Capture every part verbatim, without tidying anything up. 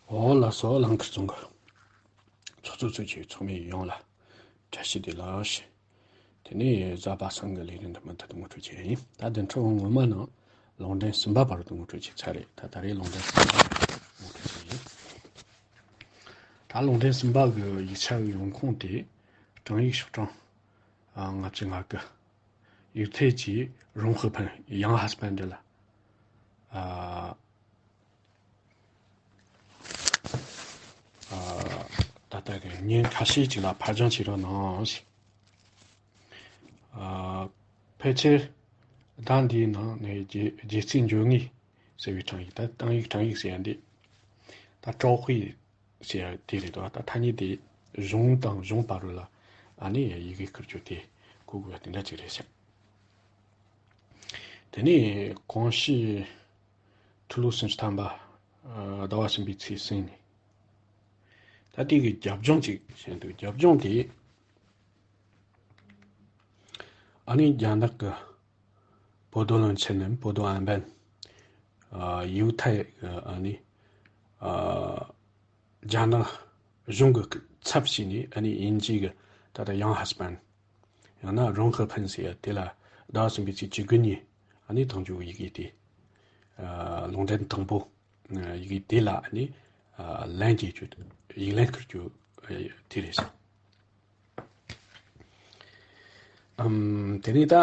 འོ་ལགས་སོ། ལང་ཁར་རྫོང་གི་ཚོགས་གཙོ་གཙོས་ཀྱི་ཚོགས་མི་ཡོངས་ལ་བཀྲ་ཤིས་བདེ་ལེགས་ཞུ། དེ་ནས་གཟའ་པ་སངས་ཀྱི་ལས་རིམ་འདི་མུ་མཐུད་དུ་ངོ་སྤྲོད་བྱས་ཡིན། ད་བདུན་ཕྲག་སྔོན་མ་ནང་ལུང་འདྲེན་གསུམ་པ་བར་དུ་ངོ་སྤྲོད་བྱས་ཚར་རེད། ད་ད་རེས་ལུང་འདྲེན་གསུམ་པ་ངོ་སྤྲོད་བྱས་ཡིན། ད་ལུང་འདྲེན་གསུམ་པ་གི་ཡིག་ཆ་ཡོང་ཁུངས་དེ་དྲང་ཡིག་ཤོག་གྲངས་ལྔ་བཅུ་ང་དགུ། ཡིག་ཐེ་ཅི་རུང་ཧི་ཕན་ཡང་ཧ་སི་པན་འདི་ལ། ཨ། ཨ། ད་ལྟ་གི་ཉིན་ཁ་ཤས་ཅིག་ལ་ཕར་འགྱངས་བྱེད་རོགས་གནང་ཞེས། ཨ། ཕལ་ཆེར་ཟླ་འདིའི་ནང་ནས་རྗེ་རྗེ་བཙུན་འཇོལ་ངེས་ཟེར་བའི་དྲང་ཡིག་ད་དྲང་ཡིག་དྲང་ཡིག་ཟེར་ཡ་འདི་ད་ཀྲོའུ་ཧུའེ་ཟེར་ཡ་དེ་རེད་དོ། ད་ཐ་སྙད་དེ་གཞུང་དང་གཞུང་བར་རུ་ལ་ཨ་ནི་ཡི་གེ་ཁུར་རྒྱུ་དེ་གོ་དགོས་པ་དེ་འདྲ་ཅིག་རེད་ཤག་དེ་ནས་གོང་ཞུས་ཐུ་ལུ་སུམ་ཅུ་ཐམ་པ། ཟླ་བ་གསུམ་པའི་ཚེས་གསུམ་ནས། ད་དེ་གི་རྒྱབ་ལྗོངས་ཅིག་བཤད་འདུག་རྒྱབ་ལྗོངས་དེ་ཨ་ནི་རྒྱ་ནག་གི་བོ་དོ་བློན་ཆེན་ནམ་བོ་དོ་ཨན་པན། ཡུ་ཐའི་གི་ཨ་ནི། རྒྱ་ནག་གཞུང་གི་ཚབ་བྱས་ནས་ཨ་ནི་དབྱིན་ཇི་གི་ད་ལྟ་ཡང་ཧ་སི་པན། ཡང་ན་རོང་ཧི་ཕན་ཟེར་ཡ་དེ་ལ་ཟླ་བ་གསུམ་པའི་ཚེས་བཅུ་དགུ་ཉིན་ཨ་ནི་དང་ཇོ་ཡི་གེ་དེ། ལུང་འདྲེན་དང་པོ། ཡི་གེ་དེ་ལ་ཨ་ནི་ལན་རྒྱག་རྒྱུ་ཡིག་ལན་ཁུར་རྒྱུ་དེ་རེད་ཤག་ཨམ། དེ་ནས་ད་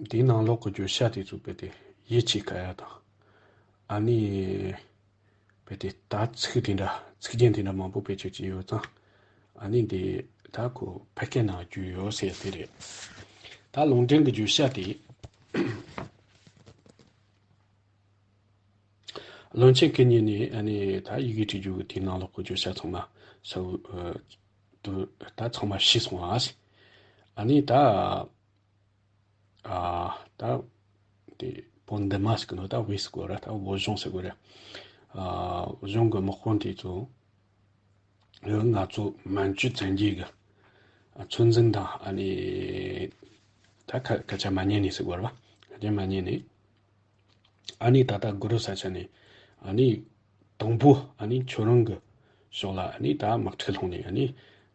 དེའི་ནང་ལོགས་ཀྱི་བརྗོད་བྱ་དེ་ཚོ་རྦད་དེ་ཡིད་ཆེས་དཀའ་ཡ་དང་། ཨ་ནི། རྦད་དེ་ད་ཚིག་དེ་འདྲ་ཚིག་རྒྱན་དེ་འདྲ་མང་པོ་བེད་སྤྱོད་ཀྱི་ཡོད་ཙང་། ཨ་ནི་འདི་ད་ཁོ་ཕལ་སྐད་ནང་བསྒྱུར་ཡོད་ཟེར་དེ་རེད། ད་ལུང་འདྲེན་གྱི་བརྗོད་བྱ་དེ། བློན་ཆེན་སྐུ་ཉིད་ནས་ཨ་ནི་ད་ཡི་གེ་བྲིས་རྒྱུ་གི་དེའི་ནང་ལོགས་ཀྱི་བརྗོད་བྱ་ཚང་མ་ས་བོ་ཨ། དུ་ད་ཚང་མ་ཤེས་སོང་ཨ་ཟེར། ཨ་ནི་ད། ཨ། ད་དེ་བོད་འདི་མ་ཟེར་གི་ནོ་ད་བོད་ཟེར་གོ་ར་ད་བོད་གཞུང་ཟེར་གོ་ར། ཨ། བོད་གཞུང་གི་དམག་དཔོན་དེ་ཚོ་ང་ཚོ་མན་ཇུ་བཙན་རྒྱལ་གི་ཚོད་འཛིན་དང་ཨ་ནི་ད་ཁ་ཁ་ཆ་མ་ཉན་ནི་ཟེར་གོ་ར་བ། ཁ་ཆ་མ་ཉན་ནི། ཨ་ནི་ད་ལྟ་གུ་རུ་ས་ཆ་ནས་ཨ་ནི་དང་པོ་ཨ་ནི་ཁྱོད་རང་གི་ཕྱོགས་ལ་ཨ་ནི་ད་དམག་འཁྲུག་སློང་ནས་ཨ་ནི་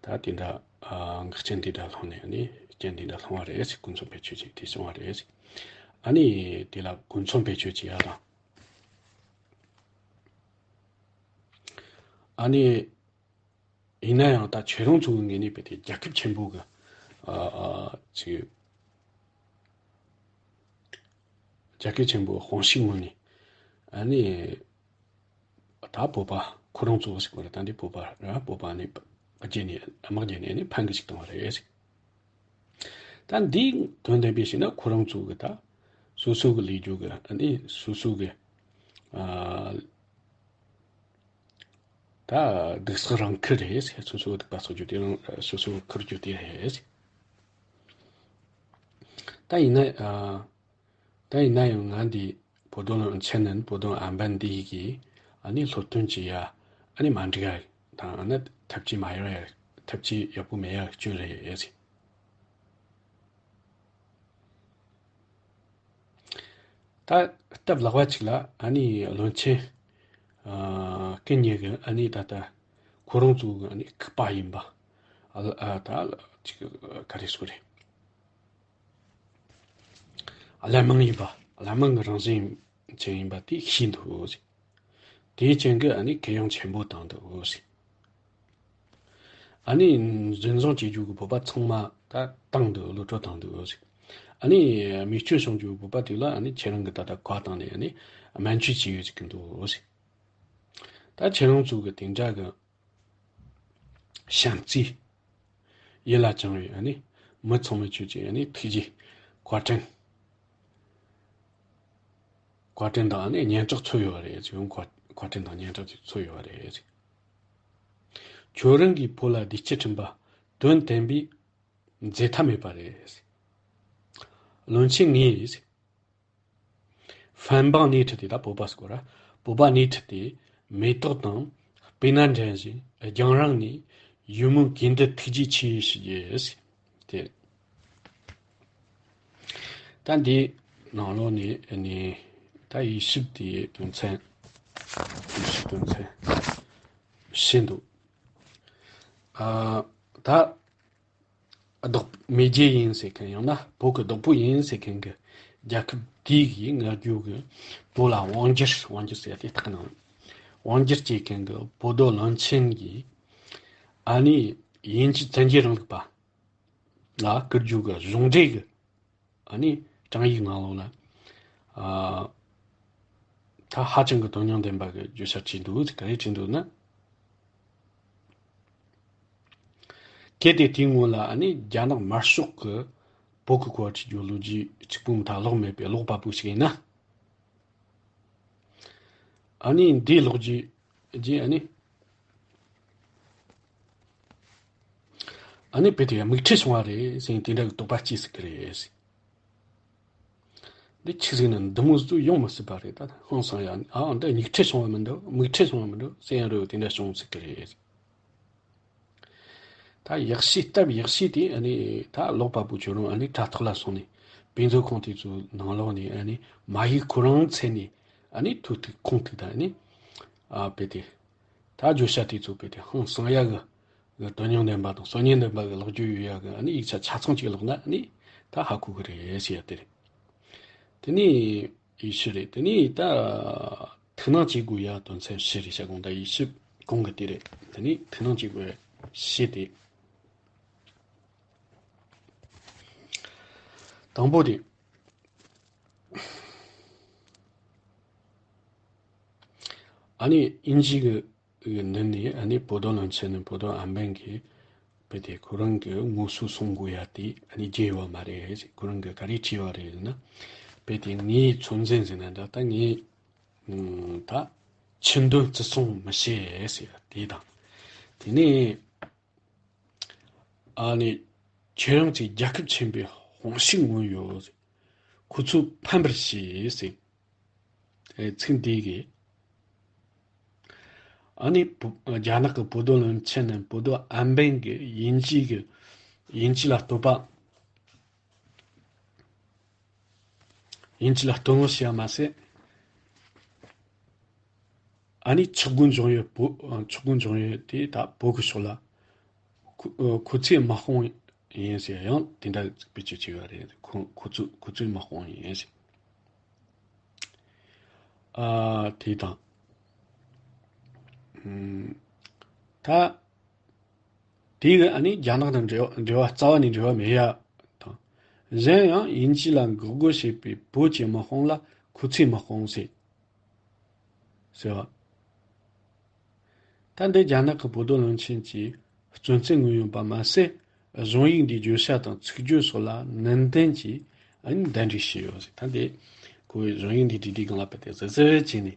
ད་དེ་འདྲ་ཨ་འགག་རྐྱེན་དེ་འདྲ་སློང་ནས་ཨ་ནི་རྐྱེན་དེ་འདྲ་སློང་བ་རེད་ཟེར། གོ་མཚོན་བེད་སྤྱོད་ཅིག་དེ་བྱུང་བ་རེད་ཟེར། ཨ་ནི་དེ་ལ་གོ་མཚོན་བེད་སྤྱོད་ཅིག་ཡ་དང་། ཨ་ནི། ཡིན་ན་ཡང་ད་ཁྱེད་རང་ཚོའི་ངོས་ནས་རྦད་དེ་རྒྱལ་ཁབ་ཆེན་པོ་གི་ཨ་ཨ་ཅིག་རྒྱལ་ཁབ་ཆེན་པོའི་དཔུང་ཤུགས་ངོས་ནས་ཨ་ནི་ད་བོད་པ་ཁོ་རང་ཚོ་ཟེར་གོ་ར་ད་འདི་བོད་པ་ར་བོད་པ་ནི་རྒྱལ་ནས་དམག་རྒྱལ་ནས་ནི་ཕན་གི་ཞིག་བཏང་བ་རེད་ཟེར། ད་འདིའི་དོན་དམ་པའི་ཞིག་ན་ཁོ་རང་ཚོ་གི་ད་སོ་སོ་གི་ལས་རྒྱུ་གི་ཨ་ནི་སོ་སོ་གི་ཨ། ད་སྡུག་བསྔལ་རང་ཁུར་རེད། སོ་སོ་སྡུག་པ་གསོག་རྒྱུ་དེ་རང་སོ་སོ་ཁུར་རྒྱུ་དེ་རེད། ད་ཡིན་ན་ཨ། ད་ཡིན་ན་ཡང་ང་འདི་བོད་དོན་ལ་འཆད་ནན་བོད་དོན་ཨམ་བན་འདི་ཡི་གི་ཨ་ནི་སློབ་སྟོན་བྱེད་ཡ་ཨ་ནི་མ་འགྲིག་ཡ་དང་ཨ་ནི་ཐབས་ཇུས་མ་ཡོང་ཡ་ཐབས་ཇུས་ཡག་པོ་མེད་ཡ་བཅོས་རེད། ད་སྟབས་ལེགས་པ་ཅིག་ལ་ཨ་ནི་བློན་ཆེན་ཨ་སྐུ་ཉིད་ཀྱི་ཨ་ནི་ད་ལྟ་ཁོ་རང་ཚོ་གི་ཨ་ནི་ཁུག་པ་ཡིན་པ་ཨ་ཨ་ད་ཅིག་ག་རེ་ཟེར་རེད། བླ་མ་ཡིན་པ་བླ་མ་གི་རང་བཞིན་ཅན་ཡིན་པ་དེ་ཤེས་འདུག་དེའི་རྐྱེན་གྱིས་ཨ་ནི་ཁེ་གཡོང་ཆེན་པོ་བཏང་འདུག་ཨ་ནི་འཛིན་བཟུང་བྱེད་རྒྱུ་གི་བོད་པ་ཚང་མ་ད་བཏང་འདུག་གློད་གྲོལ་བཏང་འདུག་ཨ་ནི་རྨས་སྐྱོན་བྱུང་རྒྱུ་གི་བོད་པ་དེ་ལ་ཨ་ནི་ཁྱེད་རང་གི་ད་ལྟ་གོ་བཏང་ནས་ཨ་ནི་སྨན་བཅོས་བྱེད་ཡོད་ཅིག་གི་འདུག་ད་ཁྱེད་རང་ཚོ་གི་དེ་འདྲ་གི་བྱམས་བརྩེ། ཡིད་ལ་བཅངས་པའི་ཨ་ནི་མི་ཚང་མས་ཁྱོད་ཀྱི་ཨ་ནི་ཐུགས་རྗེ་བཀའ་དྲིན། བཀའ་དྲིན་དང་ཨ་ནི་སྙན་གྲགས་ཚོར་ཡོད་རེད་ཅེས་བཀའ་བཀའ་དྲིན་དང་སྙན་གྲགས་ཚོར་ཡོད་རེད། ཁྱོད་རང་གིས་བོད་ལ་བདེ་སྐྱིད་བསྐྲུན་པ་དོན་དམ་པའི་འཛད་མཐའ་མེད་པ་རེད། བློན་ཆེན་ངས། ཧྥན་པང་སྣེ་ཁྲིད་དེ་ད་བོད་པ་ཟེར་གོ་ར། བོད་པ་སྣེ་ཁྲིད་དེ་མེ་ཏོག་དང་སྤོས་སྣ་འདྲེན་བཞིན་རྒྱང་རིང་ནས་ཡུལ་མི་དགེ་འདུན་ཐུགས་རྗེ་ཆེ་ཞུ་རྒྱུ་དེ། ད་འདི་ནང་ལོགས་ནས་ནས་ད་དབྱེ་ཞིབ་དེ་དོན་ཚན། དབྱེ་ཞིབ་དོན་ཚན། བྱས་འདུག་ཨ། ད་བདག་མེས་རྒྱལ་ཡིན་ཟེར་མཁན་ཡང་ན་བོད་ཀྱི་བདག་པོ་ཡིན་ཟེར་མཁན་གྱི་རྒྱལ་ཁབ་དེའི་གི་ང་རྒྱལ་གྱི་བོད་ལ་དབང་སྒྱུར་དབང་སྒྱུར་ཟེར་ཏེ་བཏགས་ནའང་དབང་སྒྱུར་བྱེད་མཁན་གྱི་བོད་རྡོར་གླིང་ཆེན་གྱིས་ཨ་ནི་དབྱིན་ཇི་བཙན་རྒྱལ་རིང་ལུགས་པ་ལ་བསྐུར་རྒྱུ་གི་གཞུང་འབྲེལ་གྱི་ཨ་ནི་དྲང་ཡིག་ནང་ལོགས་ལ། ཨ། ད་ཧ་ཅང་གི་དོན་སྙིང་ལྡན་པ་གི་བརྗོད་བྱ་བྲིས་འདུག་ག་རེ་བྲིས་འདུག་ན། གལ་ཏེ་དེའི་སྔོན་ལ་ཨ་ནི་རྒྱ་ནག་དམར་ཤོག་གི་བོད་ཀྱི་སྐོར་བྲིས་རྒྱུ་ལོ་རྒྱུས་གཅིག་པུ་མ་ཐག་ཀློག་མེད་པའི་ཀློག་པ་པོ་ཞིག་ཡིན་ན། ཨ་ནི་འདིའི་ལོ་རྒྱུས་རྗེས་ཨ་ནི། ཨ་ནི་བོད་དེ་མིག་འཕྲུལ་བྱུང་བ་རེད་ཟེར་ནས་དེ་འདྲ་གི་དོགས་པ་སྐྱེ་སྲིད་ཀྱི་རེད། འདི་ཆི་ཟིག་ན་འདི་མོ་ཟིག་ཡོང་མི་སྲིད་པ་རེད། ད་ཧང་སང་ཡ། ཨ་འདི་མིག་འཕྲུལ་བྱུང་བ་མི་འདུག་མིག་འཕྲུལ་བྱུང་བ་མི་འདུག་ཟེར་ཡང་རེད། དེ་འདྲ་བྱུང་སྲིད་ཀྱི་རེད། ད་ཡག་ཤོས་སྟབས་ཡག་ཤོས་དེ་ཨ་ནི་ད་ཀློག་པ་པོ་ཁྱོད་རང་ཨ་ནི་དྲ་ཐོག་ལ་སོང་ནས་དཔེ་མཛོད་ཁང་དེ་ཚོའི་ནང་ལོགས་ནས་ཨ་ནི་མ་ཡིག་ཁོ་རང་འཚོལ་ནས་ཨ་ནི་ཐོ་ཐུག་ཁུངས་ཐུག་དང་ཨ་ནི་ཨ་བོད་དེ། ད་བརྗོད་བྱ་དེ་ཚོ་བོད་དེ་ཧང་སང་ཡ་གི་གི་དོན་སྙིང་ལྡན་པ་དང་གསོན་ཉམས་ལྡན་པ་གི་ལོ་རྒྱུས་ཡོད་ཡ་གི་ཨ་ནི་ཡིག་ཆ་ཆ་ཚང་གཅིག་ཀློག་ན་ཨ་ནི་ད་ཧ་གོ་གི་རེད་ཟེར་ཡ་དེ་རེད། དེ་ནས་ཡེ་ཤུ་རེད། དེ་ནས་ད་ཐུགས་སྣང་བྱེད་དགོས་ཡ་དོན་ཚན་བཞི་རེད་ཤག་གོང་ད་ཡེ་ཤུ་གོང་གི་དེ་རེད། དེ་ནས་ཐུགས་སྣང་བྱེད་དགོས་ཡ་བཞི་དེ། དང་པོ་དེ། ཨ་ནི་དབྱིན་ཇི་གི་གི་མདུན་ནས་ཨ་ནི་བོད་རྡོར་གླིང་ཆེན་ནས་བོད་རྡོར་ཨམ་བན་གྱིས་བོད་དེ་ཁོ་རང་གི་ངོ་སོ་སྲུང་དགོས་ཡ་དེ་ཨ་ནི་བརྗེད་ཡོད་མ་རེད། ཁོ་རང་གིས་ག་རེ་བྲིས་པ་རེད་ཟེར་ན། བོད་དེ་ངའི་ཚོད་འཛིན་ཟེར་ན་འདྲ། ད་ངས་ད་ཆུ་འདོན་བརྩི་སྲུང་མི་བྱེད་ཟེར་དེ་དང་། དེ་ནས་ཨ་ནི་ཁྱེད་རང་ཚོས་རྒྱལ་ཁབ་ཆེན་པོའི་དཔུང་ཤུགས་མངོན་ཡོད། ཁོ་ཚོ་ཕམ་པར་བྱེད་ཟེར། ཨེ་ཚིག་འདི་གིས་ཨ་ནི་བུ་རྒྱ་ནག་གི་བོད་རྡོར་གླིང་ཆེན་ནས་བོད་རྡོར་ཨམ་བན་གྱི་དབྱིན་ཇི་གི་དབྱིན་ཇི་ལ་བསྟོད་པ། དབྱིན་ཇི་ལ་བསྟོད་བསྔགས་བྱས་པ་མ་ཟད། ཨ་ནི་ཆག་སྒོ་འབྱུང་ཡུལ་བོད། ཆག་སྒོ་འབྱུང་ཡུལ་དེ་ད་བོད་ཀྱི་ཕྱོགས་ལ། ཁོ་ཁོ་ཚོའི་དམག་དཔུང་ཡིན་ཟེར་ཡང་དེ་འདྲ་བེད་སྤྱོད་བྱས་པ་རེད། ཁོ་ཁོ་ཚོ་ཁོ་ཚོའི་དམག་དཔུང་ཡིན་ཟེར། ཨ་དེ་དང་། ཨུམ། ད། དེ་གི་ཨ་ནི་རྒྱ་ནག་དང་འབྲེལ་བ་འབྲེལ་བ་རྩ་བ་ནས་འབྲེལ་བ་མེད་ཡ་དང་། གཞན་ཡང་དབྱིན་ཇི་ལ་འགོག་རྒོལ་བྱེད་པའི་བོད་ཀྱི་དམག་དཔུང་ལ་ཁོ་ཚོའི་དམག་དཔུང་ཟེར། ཟེར་བ། ད་འདི་རྒྱ་ནག་གི་བོད་རྡོར་གླིང་ཆེན་གྱིས་གཙོ་འཛིན་མངོན་ཡོད་པ་མ་ཟད། གཞུང་ཡིག་འདིའི་བརྗོད་བྱ་དང་ཚིག་བརྗོད་སོགས་ལ་ནན་ཏན་གྱིས་ཨ་ནི་འདེད་འགྲེལ་བྱས་ཡོད་ཟེར། ད་འདི་ཁོ་བོས་གཞུང་ཡིག་འདི་བྲིས་དུས་སྒང་ལ་བལྟས་ཏེ་ཟུར་ཟུར་བྱས་ནས།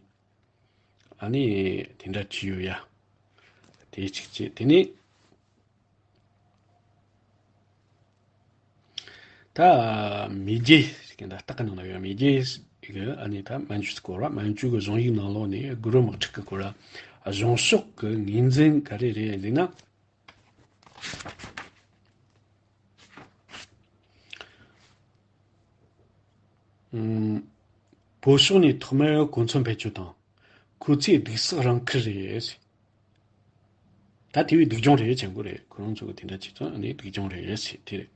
ཨ་ནི་དེ་འདྲ་བྲིས་ཡོད་ཡ། དེ་གཅིག་བྱས། དེ་ནས་ད་མེས་རྒྱལ་ཟེར་མཁན་ད་རྟགས་ཀྱི་ནང་ན་ཡོད། མེས་རྒྱལ་གི་ཨ་ནི་ད་མན་ཇུ་སྐོར་བ། མན་ཇུ་གི་གཞུང་ཡིག་ནང་ལོགས་ནས་གུ་རུ་དམག་འཁྲུག་གི་སྐོར་བ། གཞུང་ཕྱོགས་ཀྱི་ངོས་འཛིན་ག་རེ་རེད་ཟེར་ན། ཨུམ། བོད་ཕྱོགས་ནས་ཐོག་མར་གོ་མཚོན་སྤེལ་རྒྱུ་དང་། ཁོ་ཚོས་སྡུག་བསྔལ་རང་ཁུར་རེད། ད་དེ་བས་སྡུག་སྦྱོང་རེད་ཅན་པོ་རེད། ཁོ་རང་ཚོ་གི་དེ་འདྲ་བྱེད་ཙང་ནི་སྡུག་སྦྱོང་རེད་ཟེར་དེ་རེད།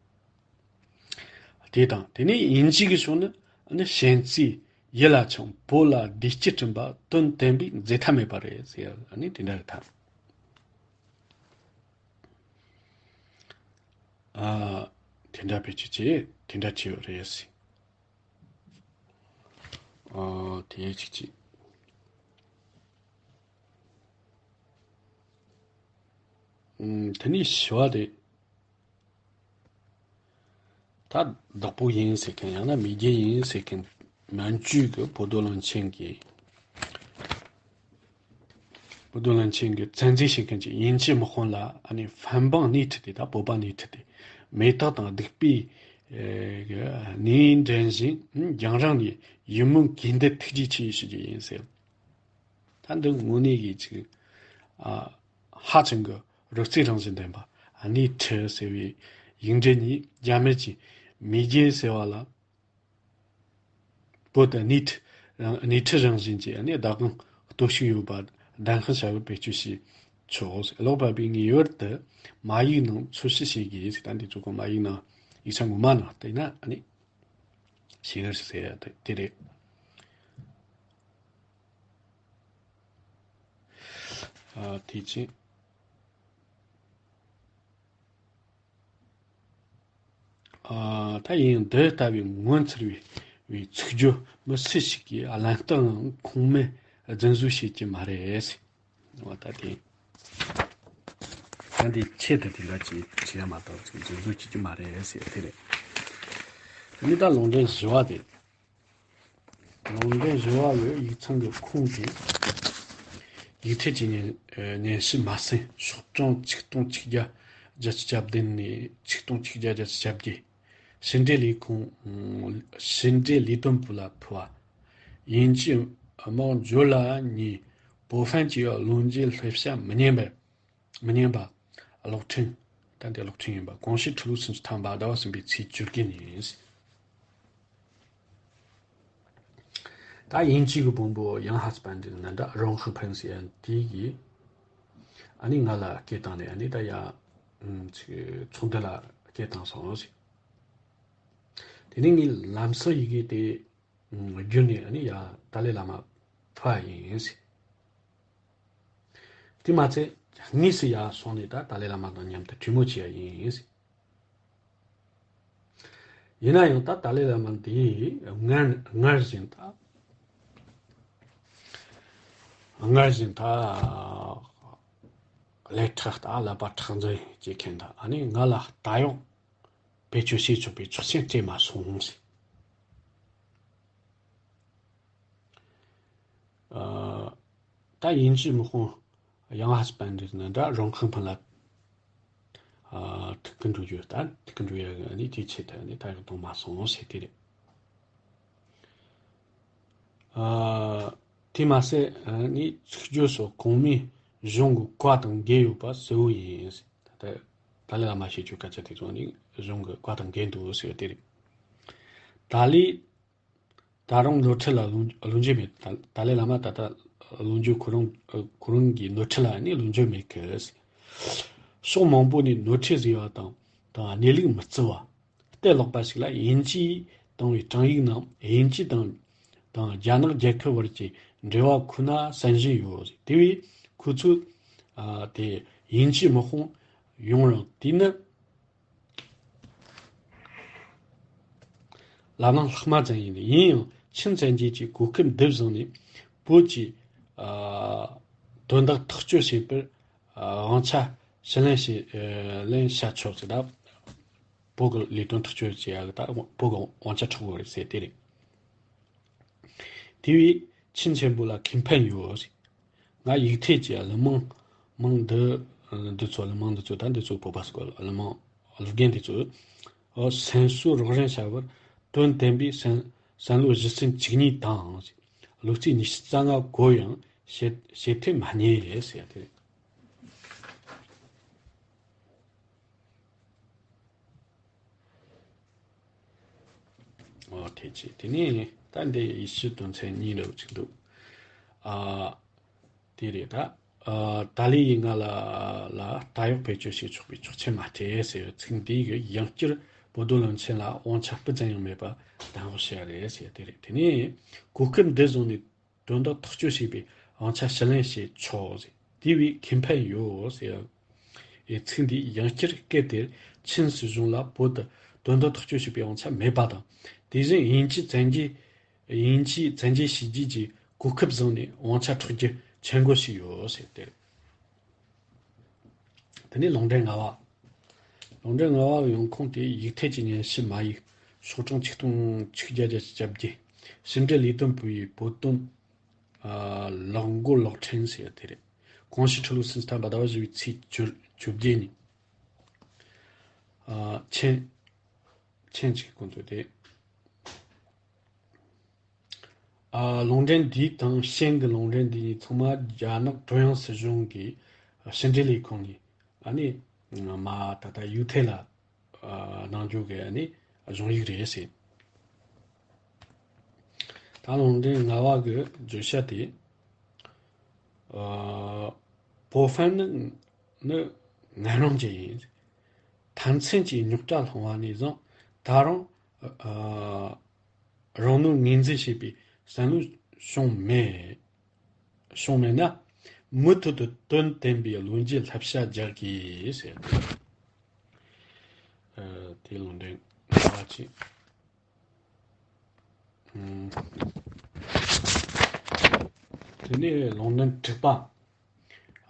དེ་དང་དེ་ནས་དབྱིན་ཇི་གི་ཕྱོགས་ནི་ནི་ཞེན་རྩིས་ཡིད་ལ་འཆང་། བོད་ལ་བདེ་སྐྱིད་བསྐྲུན་པ་དོན་དམ་པའི་རྫས་ཐ་མེད་པ་རེད་ཟེར་ནི་དེ་འདྲ་རེད་ད། ཨ། དེ་འདྲ་བེད་སྤྱོད་བྱས་དེ་འདྲ་བྱས་ཡོད་རེད་ཟེར། ཨ། དེ་གཅིག་བྱས། ཨུམ། དེ་ནས་བཞི་བ་དེ། ད་བདག་པོ་ཡིན་ཟེར་མཁན་ཡང་ན་མེས་རྒྱལ་ཡིན་ཟེར་མཁན་མན་ཇུ་གི་བོད་རྡོར་གླིང་ཆེན་གྱི། བོད་རྡོར་གླིང་ཆེན་གྱི་བཙན་འཛུལ་བྱེད་མཁན་གྱི་དབྱིན་ཇིའི་དམག་དཔུང་ལ་ཨ་ནི་ཧྥན་པང་སྣེ་ཁྲིད་དེ། ད་བོད་པ་སྣེ་ཁྲིད་དེ། མེ་སྟག་དང་སྡིག་པའི་ཨེ་གི་སྣེ་འདྲེན་བཞིན་རྒྱང་རིང་ནས་ཡིད་སྨོན་གུས་འདུད་ཐུགས་རྗེ་ཆེ་ཞུ་རྒྱུ་ཡིན་ཟེར། ད་འདི་དངོས་གནས་ཀྱི་ཅིག་ཨ། ཧ་ཅང་གི་རོལ་རྩེད་རང་བཞིན་ལྡན་པ། སྣེ་ཁྲིད་ཟེར་བའི་ཡིག་འབྲུ་གཉིས་རྒྱ་མི་གྱི་མེས་རྒྱལ་ཟེར་བ་ལ། བོད་དུ་སྣེ་ཁྲིད་རང་སྣེ་ཁྲིད་རང་བཞིན་གྱི་ཨ་ནི་བདག་དབང་སྟོབས་ཤུགས་ཡོད་པ་གདན་འདྲེན་བྱ་བར་བེད་སྤྱོད་བྱས། ཆོག། ཀློག་པ་པོས་ངེས་པར་དུ་མ་ཡིག་ནང་འཚོལ་ཞིབ་བྱེད་དགོས་ཟེར། ད་འདི་ཚོ་གོ་མ་ཡིག་ནང་ཡིག་ཆ་ངོ་མ་ནང་བལྟས་ན་ཨ་ནི་ཤེས་གི་རེད་ཟེར་ཡ་དེ་རེད། ཨ་དེ་ཕྱིན། ཨ་ད་ཡིན་འདི་ལྟ་བུའི་ངོ་མཚར་བའི་བའི་ཚིག་སྦྱོར་མི་སུ་ཞིག་གིས་བླ་རྟགས་ཁུངས་མེད་རྫུན་བཟོ་བྱེད་ཀྱི་མ་རེད། འོ་ད་དེ། ད་འདི་ཆེད་དུ་དེ་འདྲ་ཅིག་བྱེད་ཡ་མ་གཏོགས་ཅིག་རྫུན་བཟོ་བྱེད་ཀྱི་མ་རེད་ཟེར་དེ་རེད། དེ་ནི་ད་ལུང་འདྲེན་བཞི་བ་དེ། ལུང་འདྲེན་བཞི་བ་ཡི་ཡིག་ཚང་གི་ཁུངས་དེ། ཡིག་ཐེལ་གྱི་སྙན་སྙན་ཞུ་མ་ཟིན། ཤོག་གྲངས་ཆིག་སྟོང་ཆིག་བརྒྱ་བརྒྱད་ཅུ་གྱ་བདུན་ནས་ཆིག་སྟོང་ཆིག་བརྒྱ་བརྒྱད་ཅུ་གྱ་བརྒྱད། ཕྱི་འབྲེལ་ལས་ཁུངས། ཕྱི་འབྲེལ་ལས་དོན་པུའུ་ལ་ཕུལ་བ། དབྱིན་ཇིའི་དམག་འབྱོར་ལ་ཉེ་བོ་ཧྥན་གྱི་བློན་ཆེན་སླེབས་ས་མི་ཉན་པར། མི་ཉན་པ། གློག་འཕྲིན། ད་འདི་གློག་འཕྲིན་ཡིན་པ། གོང་ཞུས་ཁྲི་ལོ་སུམ་ཅུ་ཐམ་པ་ཟླ་བ་གསུམ་པའི་ཚེས་བཅུ་དགུ་ཉིན། ད་དབྱིན་ཇི་གི་དཔོན་པོ་ཡང་ཧ་སི་པན་ཏི་ནན་ད་རོང་ཧི་ཕན་སི་ཡན་དེ་གིས་ཨ་ནི་ང་ལ་སྐད་བཏང་ནས་ཨ་ནི་ད་ཡ་ཨུམ་ཚོགས་འདུ་ལ་སྐད་བཏང་སོང་ཟེར། དེ་ནས་ངས་ལམ་སང་ཡི་གེ་དེ་ཨུམ་བརྒྱུད་ནས་ཨ་ནི་ཡ་ཏཱ་ལའི་བླ་མ་ཕུལ་བ་ཡིན་ཟེར། དེ་མ་ཚད་དངོས་སུ་ཡར་སོང་ནས་ད་ཏཱ་ལའི་བླ་མ་དང་མཉམ་དུ་གྲོས་མོལ་བྱས་ཡ་ཡིན་ཟེར། ཡིན་ན་ཡང་ད་ཏཱ་ལའི་བླ་མ་འདིས་སྔར་སྔར་བཞིན་ད་སྔར་བཞིན་ད་ཀླད་ཁྲག་ད་ཀླད་པ་ཁྲག་འཛིན་བྱེད་མཁན་ད་ཨ་ནི་ང་ལ་ད་ཡང་བེད་སྤྱོད་བྱེད་ཆོག་པའི་ཆོག་མཆན་སྤྲད་མ་སོང་ཟེར། ཨ་ད་དབྱིན་ཇིའི་དམག་དཔོན་ཡང་ཧ་སི་པན་ཏི་ནན་ད་རོང་ཁང་ཕན་ལ་ཨ་ཐུག་གི་འགྲོ་རྒྱུ་ད་ཐུག་གི་འགྲོ་ཡ་གི་ཨ་ནི་དེའི་ཆེད་དུ་ཨ་ནི་ད་ཡག་གཏོང་མ་སོང་ཟེར་དེ་རེད། ཨ་དེ་མ་ཟད་ཨ་ནི་ཚིག་སྦྱོར་སོགས་གོང་མའི་གཞུང་གི་བཀའ་དང་འགལ་ཡོད་པ་གསལ་བོ་ཡིན་ཟེར། ད་ལྟ་ཏཱ་ལའི་བླ་མ་བྱེད་རྒྱུའི་སྐད་ཆ་དེ་ཚོ་ནི་གཞུང་གི་བཀའ་དང་འགལ་འདུག་ཟེར་བ་དེ་རེད། ཏཱ་ལའི་ད་རུང་ནོར་འཁྲུལ་ལ་ལྷུང་ལྷུང་རྒྱུ་མེད། ཏཱ་ཏཱ་ལའི་བླ་མ་ད་ལྟ་ལྷུང་རྒྱུ་ཁོ་རང་ཁོ་རང་གི་ནོར་འཁྲུལ་ལ་ནི་ལྷུང་རྒྱུ་མེད་གི། ཕྱོགས་མང་པོ་ནས་ནོར་འཁྲུལ་བཟོས་པ་དང་དང་གནས་ལུགས་མི་བརྩི་བ། གཏེར་ལོག་པ་ཞིག་ལ་དབྱིན་ཇིས་བཏང་བའི་དྲང་ཡིག་རྣམས་དབྱིན་ཇི་དང་དང་རྒྱ་ནག་རྒྱལ་ཁབ་བར་གྱི་འབྲེལ་བ་ཁོ་ན་གསན་བཞིན་ཡོད། དེ་བས་ཁོ་ཚོས་ཨ་དེ་དབྱིན་ཇིའི་དམག་དཔུང་ཡོང་རུང་དེ་ནི་ལམ་ལྷག་མ་ཙམ་ཡིན། ཡིན་ཡང་ཆིན་བཙན་རྒྱལ་གྱིས་གོ་སྐབས་འདི་བཟུང་ནས་བོད་ཀྱི་ཨ་དོན་དག་ཐག་གཅོད་བྱེད་པར་ཨ་དབང་ཆ་ཕྱིར་ལེན་བྱེད་ཨ་ལེན་བྱ་ཆོག་ཟེར། ད་བོད་ཀྱི་ལས་དོན་ཐག་གཅོད་བྱེད་ཡག་ད་བོད་ཀྱི་དབང་ཆ་འཕྲོག་དགོས་རེད་ཟེར་དེ་རེད། དེ་བས་ཆིན་ཆེན་པོ་ལ་ཁེ་ཕན་ཡོད་ཟེར། ང་ཡིག་ཐེལ་གྱི་གླུ་མང་མང་འདི་འདི་ཚོ་གླུ་མང་འདི་ཚོ་ད་འདི་ཚོ་བོད་པ་སྐོར་གླུ་མང་གླུ་རྒྱན་འདི་ཚོ་ཨོ་སེམས་གསོ་རོགས་རམ་བྱ་བར་དོན་བསྟན་པའི་བསམ་བསམ་བློ་གཞི་རྩའི་བཅུ་གཉིས་དང་། བློ་རྩེ་ཉི་ཤུ་རྩ་ལྔ་གོ་ཡང་བྱེད་བྱེད་ཐབས་མ་རྙེད་རེད་ཟེར་ཏེ། ཨོ་དེ་ཅི་དེ་ནས་ད་འདི་ཡི་ཤུ་དོན་ཚན་གཉིས་འདྲ་བོ་ཅིག་འདུག་ཨ་དེ་རེད་ད། ཨ་ཏཱ་ལའི་ཡིས་ང་ལ་ལ་ད་གཡོག་བེད་སྤྱོད་བྱེད་ཆོག་པའི་ཆོག་མཆན་མ་སྤྲད་ཟེར་བའི་ཚིག་འདི་གི་ཡང་བསྐྱར་བོད་དོན་བློན་ཆེན་ལ་དབང་ཆ་སྤུ་ཙམ་ཡང་མེད་པ་གདམ་ག་བྱས་རེད་ཟེར་དེ་རེད། དེ་ནས་གོ་སྐབས་འདི་བཟུང་ནས་དོན་དག་ཐག་གཅོད་བྱེད་པའི་དབང་ཆ་ཕྱིར་ལེན་བྱེད་ཆོག་ཟེར། དེ་བས་ཁེ་ཕན་ཡོད་ཟེར། ཨེ་ཚིག་འདིས་ཡང་བསྐྱར་སྐད་དེར་ཆིན་སྲིད་གཞུང་ལ་བོད་དུ་དོན་དག་ཐག་གཅོད་བྱེད་པའི་དབང་ཆ་མེད་པ་དང་། དེ་བཞིན་དབྱིན་ཇིས་བཙན་རྒྱལ་དབྱིན་ཇིས་བཙན་རྒྱལ་བྱས་རྗེས་ཀྱི་གོ་སྐབས་བཟུང་ནས་དབང་ཆ་འཕྲོག་རྒྱུ་མཁྱེན་རྒོལ་བྱས་ཡོད་ཟེར་ཏེ། དེ་ནས་ལུང་འདྲེན་ལྔ་བ། ལུང་འདྲེན་ལྔ་བ་ཡོང་ཁུངས་དེ་ཡིག་ཐེལ་གྱི་སྙན་ཞུ་མ་ཡིག་ཤོག་གྲངས་ཆིག་སྟོང་ཆིག་བརྒྱ་བརྒྱད་ཅུ་གྱ་བརྒྱད། ཕྱི་འབྲེལ་ལས་དོན་པུའུ་ཡི་བོད་དོན་ཨ་ལག་འགོ་གློག་འཕྲིན་ཟེར་དེ་རེད། གོང་ཞུས་ཁྲི་ལོ་སུམ་ཅུ་ཐམ་པ་ཟླ་བ་བཞི་བའི་ཚེས་བཅུ་བཅོ་བརྒྱད་ཉིན། ཨ་མཆན། མཆན་གཅིག་གོང་དུ་དེ། ཨ་ལུང་འདྲེན་འདི་དང་ཤན་གྱི་ལུང་འདྲེན་འདི་གཉིས་ཚང་མ་རྒྱ་ནག་ཀྲུང་དབྱང་སྲིད་གཞུང་གི་ཕྱི་འབྲེལ་ལས་ཁུངས་ནས་ཨ་ནི་མ་ད་ལྟ་ཡུ་ཐེ་ལ་ཨ་གནང་རྒྱུ་གི་ཨ་ནི་གཞུང་ཡིག་རེད་ཟེར། ད་ལུང་འདྲེན་ལྔ་བ་གི་བརྗོད་བྱ་དེ་ཨ་ པོ་ཧྥན་ནི་ནི་ངན་རང་ཅན་ཡིན། མཐའ་མཚན་གྱི་རྙོག་དྲ་སློང་བ་ནས་བཟུང་ད་རུང་ཨ་རང་ནོར་ངོས་འཛིན་བྱེད་པའི་བསམ་བློ་བྱུང་མེད། བྱུང་མེད་ན་མུ་མཐུད་དུ་དོན་བསྟན་པའི་བློ་འགྱུར་བསླབ་བྱ་རྒྱག་དགོས་ཟེར། ཨ་དེ་ལུང་འདྲེན་བྱ་བ་ཅིག་དེ་ནས་ལུང་འདྲེན་དྲུག་པ།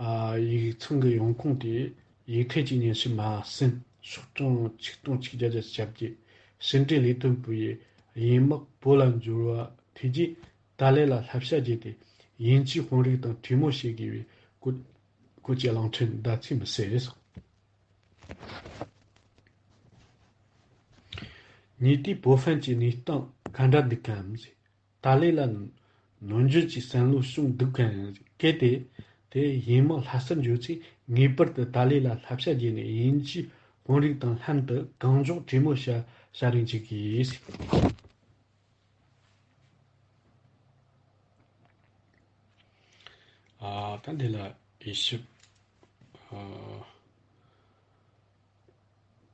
ཨ་ཡིག་ཚང་གི་ཡོང་ཁུངས་དེ་ཡིག་ཐད་ཀྱི་སྙན་ཞུ་མ་ཟིན་ཤོག་གྲངས་ཆིག་སྟོང་ཆིག་བརྒྱ་བརྒྱད་ཅུ་གྱ་བརྒྱད། ཕྱི་འབྲེལ་ལས་དོན་པུའུ་ཡི་ཡིན་མོག་བོད་ལ་འབྱོར་བ་ཐོས་རྗེས་ཏཱ་ལའི་ལ་བསླབ་བྱ་བརྒྱབ་སྟེ་དབྱིན་ཇིའི་དཔོན་རིགས་དང་གྲོས་མོལ་བྱེད་དགོས་པའི་སྐོར་སྐོར་གྱི་གླེང་ཕྲན་ཟླ་ཚེས་མི་གསལ་རེད་སོང་། ཉེ་དུས་པོ་ཧྥན་གྱི་གནས་སྟངས་ག་འདྲ་འདུག་གམ་ཟེར། ཏཱ་ལའི་ལ་ནོར་འཛོལ་གྱི་བསམ་བློ་བྱུང་འདུག་གམ་ཟེར། གལ་ཏེ་དེ་ཡིན་མོག་ལྷ་སར་འབྱོར་ཚེ་ངེས་པར་དུ་ཏཱ་ལའི་ལ་བསླབ་བྱ་བརྒྱབ་ནས་དབྱིན་ཇིའི་དཔོན་རིགས་དང་ལྷན་དུ་གང་མགྱོགས་གྲོས་མོལ་བྱ་བྱ་རེ་འཇུག་དགོས་ཟེར། ཨ་ད་འདི་ལ་ཡེ་ཤུ་ཨ་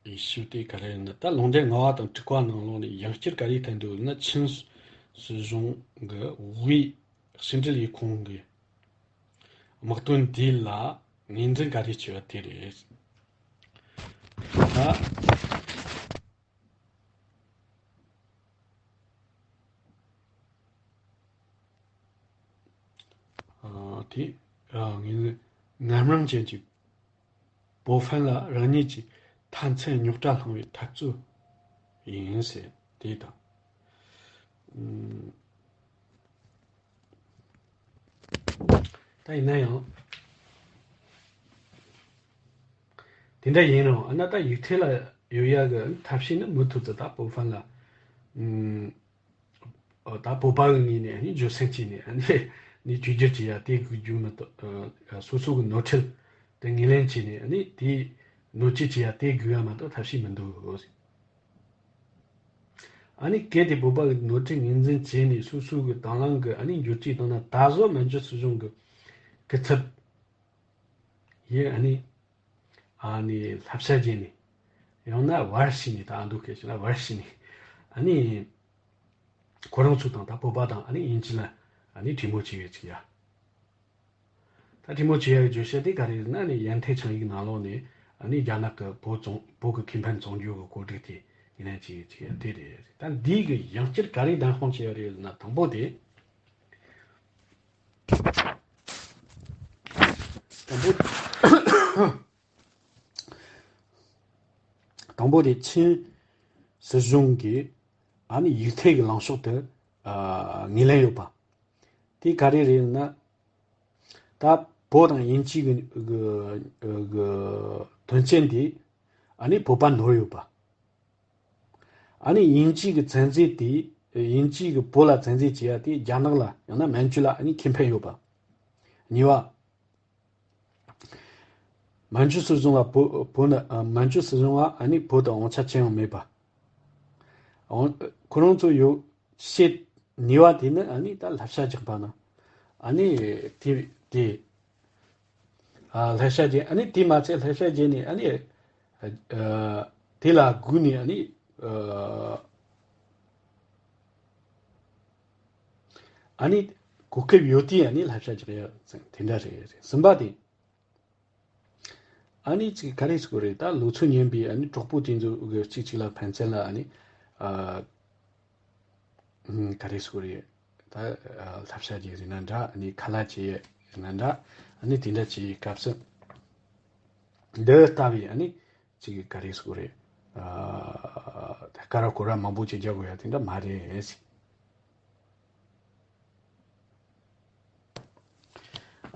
ཡེ་ཤུ་དེ་ག་རེ་ཡིན་ན། ད་ལུང་འདྲེན་ལྔ་པ་དང་དྲུག་པ་ནང་ལོགས་ནས་ཡང་བསྐྱར་ག་རེ་བསྟན་འདུག་ན། ཆིན་སྲིད་གཞུང་གི་དབུས་ཕྱི་འབྲེལ་ལས་ཁུངས་ཀྱི་དམག་དོན་འདི་ལ་ངོས་འཛིན་ག་རེ་བྱས་པ་དེ་རེད། ད། ཨ་དེ་ཨ་ངོས་འཛིན་ངན་རང་ཅན་གྱི་པོ་ཧྥན་ལ་རང་ཉིད་ཀྱི་མཐའ་མཚན་རྙོག་དྲ་སློང་བའི་འཐབ་རྩོད་ཡིན་ཟེར་དེ་དང་། ཨུམ། ད་ཡིན་ན་ཡང་དེ་འདྲ་ཡིན་རུང་ཨ་ན་ད་ཡིག་ཐད་ལ་ཡོད་ཡ་གི་ཐབས་ཤེས་ནི་མུ་མཐུད་དུ་ད་པོ་ཧྥན་ལ་ཨུམ། ཨོ་ད་བོད་པ་གི་ངོས་ནས་ཨ་ནི་འཇོན་སེམས་བྱས་ནས་ཨ་ནི་ནི་བཅོས་བསྒྱུར་བྱེད་ཡ་དེ་དགོས་རྒྱུ་མ་གཏོགས། ཨ་སོ་སོ་གི་ནོར་འཁྲུལ་དེ་ངོས་ལེན་བྱས་ནས་ཨ་ནི་དེ་ནོར་བཅོས་བྱེད་ཡ་དེ་དགོས་ཡ་མ་གཏོགས་ཐབས་ཤེས་མི་འདུག་ཨ་ནི་གལ་ཏེ་བོད་པ་གི་ནོར་འཁྲུལ་ངོས་འཛིན་བྱས་ནས་སོ་སོ་གི་དང་བླངས་གི་ཨ་ནི་འགྱུར་བཅོས་བཏང་ན། ད་གཟོད་མན་ཇུ་སྲིད་གཞུང་གི་སྐུ་ཚབ་ཡིས་ཨ་ནི་ཨ་ནི་བསླབ་བྱ་བརྒྱབ་ནས། ཡང་ན་བར་ཕྱིན་ནས། ད་ཨ་མདོ་སྐད་བཤད་ན་བར་ཕྱིན་ནས་ཨ་ནི་ཁོ་རང་ཚོ་དང་ད་བོད་པ་དང་ཨ་ནི་དབྱིན་ཇི་ལ་ཨ་ནི་གྲོས་མོལ་བྱེད་ཡོད་ཅིག་ཡ། ད་གྲོས་མོལ་བྱེད་ཡ་གི་བརྗོད་བྱ་དེ་ག་རེ་རེད་ན། ཨ་ནི་ཡན་ཐེ་ཆིང་ཡིག་ནང་ལོགས་ནས་ཨ་ནི་རྒྱ་ནག་གི་བོད་བཙོང་བོད་ཀྱི་ཁེ་ཕན་བཙོང་རྒྱུ་གི་གོ་སྒྲིག་དེ་ངོས་ལེན་བྱེད་ཡོད་ཅིག་ཡ་དེ་རེད། ད་འདི་གི་ཡང་བསྐྱར་ག་རེ་བདམས་དཔང་བྱེད་ཡ་རེད་ན། དང་པོ་དེ། དང་པོ། དང་པོ་དེ་ཆིན་སྲིད་གཞུང་གིས་ཨ་ནི་ཡིག་ཐད་ཀྱི་ལངས་ཕྱོགས་དེ་ཨ་ངོས་ལེན་ཡོད་པ། དེ་ག་རེ་རེད་ན། ད་བོད་དང་དབྱིན་ཇི་གི་གི་གི་དོན་རྐྱེན་དེ་ཨ་ནི་བོད་པ་ནོར་ཡོད་པ། ཨ་ནི་དབྱིན་ཇི་གི་བཙན་འཛུལ་དེ། དབྱིན་ཇི་གི་བོད་ལ་བཙན་འཛུལ་བྱེད་ཡ་དེ་རྒྱ་ནག་ལ་ཡང་ན་མན་ཇུ་ལ་ཨ་ནི་ཁེ་ཕན་ཡོད་པ། གཉིས་པ། མན་ཇུ་སྲིད་གཞུང་ལ་བོད་བོད་ནི་ཨ་མན་ཇུ་སྲིད་གཞུང་ལ་ཨ་ནི་བོད་དང་དབང་ཆ་ཅི་ཡང་མེད་པ། འོང་ཁོ་རང་ཚོ་ཡོད་བཤད། གཉིས་པ་དེ་ནི་ཨ་ནི་ད་བསླབ་བྱ་རྒྱག་པ་ན། ཨ་ནི་དེ་དེ། ཨ་བསླབ་བྱ་རྒྱག་ཨ་ནི་དེ་མ་ཚད་བསླབ་བྱ་རྒྱག་ནས་ཨ་ནི་ཨ་དེ་ལ་སྒུག་ནས་ཨ་ནི་ཨ་ཨ་ནི་གོ་སྐབས་ཡོད་དུས་ཨ་ནི་བསླབ་བྱ་རྒྱག་ཡ་དེ་འདྲ་རེད། རེད། གསུམ་པ་དེ། ཨ་ནི་ཅིག་ག་རེ་ཟེར་དགོས་རེད། ད་ལོ་ཚོད་ཉན་པའི་ཨ་ནི་གྲོགས་པོ་དེ་ཚོ་གི་གཅིག་གཅིག་ལ་ཕན་ཚུན་ལ་ཨ་ནི་ཨ་ཨུམ་ག་རེ་ཟེར་དགོས་རེད། ད་ཨ་བསླབ་བྱ་ཅིག་ཟེར་ན་འདྲ། ཨ་ནི་ཁ་ལག་ཅིག་ཟེར་ན་འདྲ། ཨ་ནི་དེ་འདྲ་ཅིག་སྐབས་སུ་འདི་ལྟ་བུའི་ཨ་ནི་ཅིག་ག་རེ་ཟེར་དགོས་རེད། ཨ་ཀ་ར་ཀོ་ར་མང་པོ་ཅིག་རྒྱག་དགོས་ཡ་དེ་འདྲ་མ་རེད།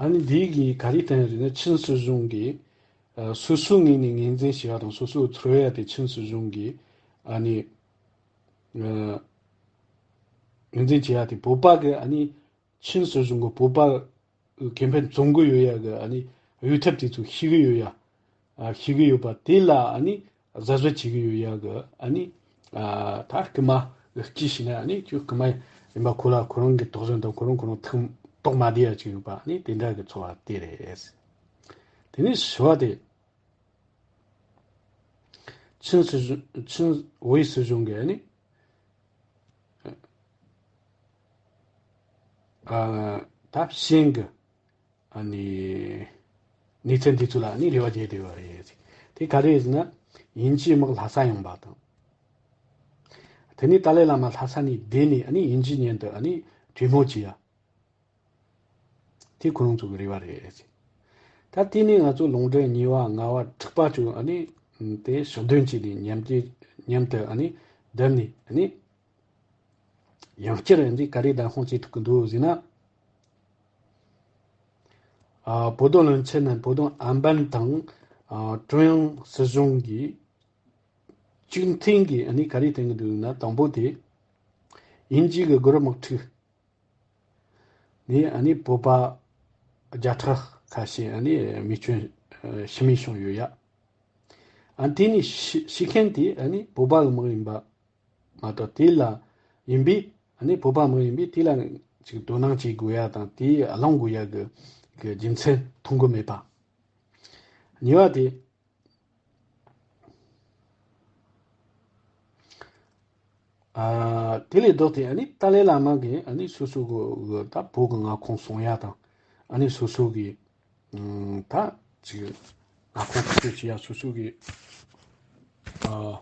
ཨ་ནི་འདི་གིས་ག་རེ་བསྟན་རེད་ན། ཆིན་སྲིད་གཞུང་གིས་ཨ་སོ་སོའི་ངོས་ནས་ངོས་འཛིན་བྱས་པ་དང་སོ་སོའི་ཚོར་བ་དེ་ཆིན་སྲིད་གཞུང་གིས་ཨ་ནི་ཨ་ངོས་འཛིན་བྱས་པ་དེ། བོད་པ་གི་ཨ་ནི་ཆིན་སྲིད་གཞུང་གིས་བོད་པ་གི་ཁེ་ཕན་བཙོང་གི་ཡོད་ཡ་གི་ཨ་ནི་གཡོ་ཐབས་དེ་ཚོ་ཤེས་ཀྱི་ཡོད་ཡ། ཨ་ཤེས་ཀྱི་ཡོད་པ་དེ་ལ་ཨ་ནི་གཟབ་གཟབ་བྱེད་ཀྱི་ཡོད་ཡ་གི་ཨ་ནི་ཨ་ད་རྐུ་མ་གི་སྐྱིད་ཤི་ན་ཨ་ནི་ཁྱོད་རྐུ་མ་ཡིན་པ་ཁོ་ལ་ཁོ་རང་གི་དོགས་ཟོན་དང་ཁོ་རང་ཁོ་རང་ཐུག་དོགས་མ་བདེ་ཡ་ཅིག་ཡོད་པ། ཨ་ནི་དེ་འདྲ་གི་ཚོར་བ་དེ་རེད། དེ་ནས་བཞི་བ་དེ། ཆིན་སྲིད་གཞུང་། ཆིན་ཝེ་སྲིད་གཞུང་གིས་ནི། ཨ། ད་ཕྱིན་གི། ཨ་ནི། གནས་ཚུལ་འདི་ཚོ་ལ་ནི་རེ་བ་བརྒྱབ་བསྡད་ཡོད་རེད། དེ་ག་རེ་ཟེར་ན། དབྱིན་ཇིའི་དམག་ལྷ་ས་ཡོང་པ་དང་། དེ་ནས་ཏཱ་ལའི་བླ་མ་ལྷ་ས་ནས་བསྡད་ནས་ཨ་ནི་དབྱིན་ཇིའི་མཉམ་དུ་ཨ་ནི་གྲོས་མོལ་བྱེད་ཡ། དེ་ཁོ་རང་ཚོ་གི་རེ་བ་རེད། ད་དེ་ནས་ང་ཚོ་ལུང་འདྲེན་གཉིས་པ་ལྔ་པ་དྲུག་པ་ཚོ་ཨ་ནི་དེ་ཕྱོགས་སྡོམ་བྱས་ནས་མཉམ་གྱི་མཉམ་དུ་ཨ་ནི་བསྡད་ནས་ཨ་ནི་ཡང་བསྐྱར་ཨ་ནི་ག་རེ་བདམས་ཐོན་བྱེད་ཐུབ་ཀྱི་འདུག་ཟེར་ན། ཨ། 浦东论坛 ནས་浦东 ཨན་པན་དང་། ཨ། ཀྲུང་དབྱང་སྲིད་གཞུང་གིས་གཅིག་མཐུན་གྱིས་ཨ་ནི་ག་རེ་བསྟན་གྱི་འདུག་ན། དང་པོ་དེ། དབྱིན་ཇི་གི་གུ་རུབ་དམག་འཁྲུག་ནས་ཨ་ནི་བོད་པ་བརྒྱ་ཕྲག་ཁ་ཤས་ཨ་ནི་རྨས་སྐྱོན་ཤི་རྨས་བྱུང་ཡོད་ཡ། ཨ། དེ་ནས་ཤི་ཤི་མཁན་དེ་ཨ་ནི་བོད་པ་གི་དམག་ཡིན་པ་མ་གཏོགས། དེ་ལ་ཡིན་པས། ཨ་ནི་བོད་པ་དམག་ཡིན་པས་དེ་ལ་ཅིག་དོ་སྣང་བྱེད་དགོས་ཡ་དང་། དེ་གླེང་དགོས་ཡ་གི་གི་རྒྱུ་མཚན་མཐོང་གི་མེད་པ། གཉིས་པ་དེ། ཨ། དེ་ལས་ལྡོག་སྟེ་ཨ་ནི་ཏཱ་ལའི་བླ་མ་གིས་ཨ་ནི་སོ་སོ་གི་གི་ད་བོད་གི་མངའ་ཁོངས་སྲུང་ཡ་དང་། ཨ་ནི་སོ་སོ་གི་ཨ་ད་ཅིག་མངའ་ཁོངས་ཐག་གཅོད་བྱེད་ཡ། སོ་སོ་གི་ཨ་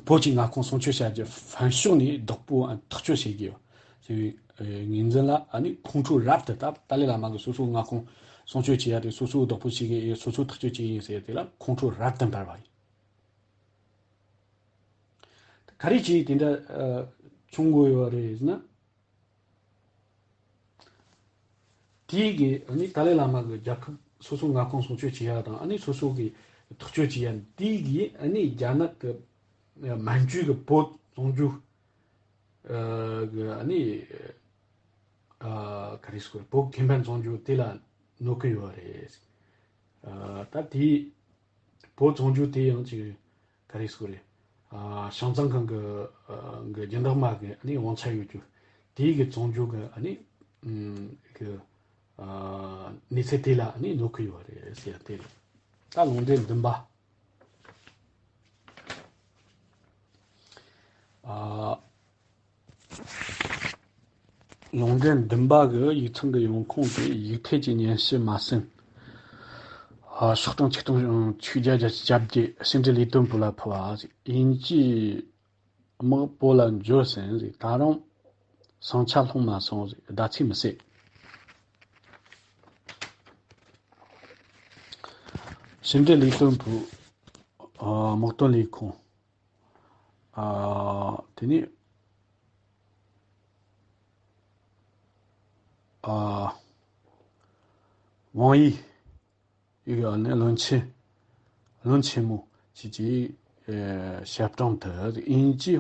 བོད་ཀྱི་མངའ་ཁོངས་སྲུང་སྐྱོབ་བྱ་རྒྱུ་ཕན་ཕྱོགས་ནས་བདག་པོ་ཨ་ཐག་གཅོད་བྱེད་དགོས་ཟེར་བའི་ངོས་འཛིན་ལ་ཨ་ནི་ཁོང་ཁྲོ་རབ་ཏུ། ད་ཏཱ་ལའི་བླ་མ་གིས་སོ་སོའི་མངའ་ཁོངས་སྲུང་སྐྱོབ་བྱེད་ཡ་དེ། སོ་སོའི་བདག་པོ་བྱེད་ཀྱི་ཡིན། སོ་སོའི་ཐག་གཅོད་བྱེད་ཀྱི་ཡིན་ཟེར་ཡ་དེ་ལ་ཁོང་ཁྲོ་རབ་ཏུ་འཕར་བ་ཡིན། ག་རེ་བྱས་དེ་འདྲ་ཨ་བྱུང་དགོས་ཡོད་རེད་ཟེར་ན། དེའི་གི་ཨ་ནི་ཏཱ་ལའི་བླ་མ་གིས་རྒྱལ་ཁབ་སོ་སོའི་མངའ་ཁོངས་སྲུང་སྐྱོབ་བྱེད་ཡ་དང་། ཨ་ནི་སོ་སོ་གི་ཐག་གཅོད་བྱེད་ཡ་དེའི་གི་ཨ་ནི་རྒྱ་ནག་གི་མན་ཇུ་གི་བོད་བཙོང་རྒྱུ་ཨ་གི་ཨ་ནི་ཨ་ག་རེ་ཟེར་དགོས་རེད། བོད་ཁེ་ཕན་བཙོང་རྒྱུ་དེ་ལ་གནོད་ཀྱི་ཡོད་རེད། ཨ་ད་དེ་བོད་བཙོང་རྒྱུ་དེ་ཡང་ཅིག་ག་རེ་ཟེར་དགོས་རེད། ཨ་ཞང་ཙང་ཁང་གི་ཨ་གི་སྦྱིན་བདག་མ་གི་ཨ་ནི་དབང་ཆ་ཡོད་རྒྱུ་དེ་གི་བཙོང་རྒྱུ་གི་ཨ་ནི་ཨམ་གི་ཨ་གནས་ཚུལ་དེ་ལ་ཨ་ནི་གནོད་ཀྱི་ཡོད་རེད་ཟེར་ཡ་དེ་རེད། ད་ལུང་འདྲེན་བདུན་པ། ཨ། ལུང་འདྲེན་བདུན་པ་གི་ཡིག་ཚང་གི་ཡོང་ཁུངས་དེ་ཡིག་ཐེལ་གྱི་སྙན་ཞུ་མ་ཟིན། ཨ། ཕྱོགས་སྟོན་ཆིག་སྟོང་ཆིག་བརྒྱ་བརྒྱད་ཅུ་གྱ་བརྒྱད། ཕྱི་འབྲེལ་ལས་དོན་པུའུ་ལ་ཕུལ་བ། དབྱིན་ཇིའི་དམག་བོད་ལ་འབྱོར་ཟིན་ཟིག་ད་རུང་ཟིང་ཆ་སློང་མ་སོང་ཟིག་བརྡ་ཚིག་མི་གསལ། ཕྱི་འབྲེལ་ལས་དོན་པུའུ། ཨ། དམག་དོན་ལས་ཁུངས། ཨ། དེ་ནས། ཨ། ཝང་ཡི་ཡི་ག་ནས་བློན་ཆེན། བློན་ཆེན་མོ་ཅིག་གིས་ཨེ་ཞབས་དྲུང་དུ་དབྱིན་ཇིའི་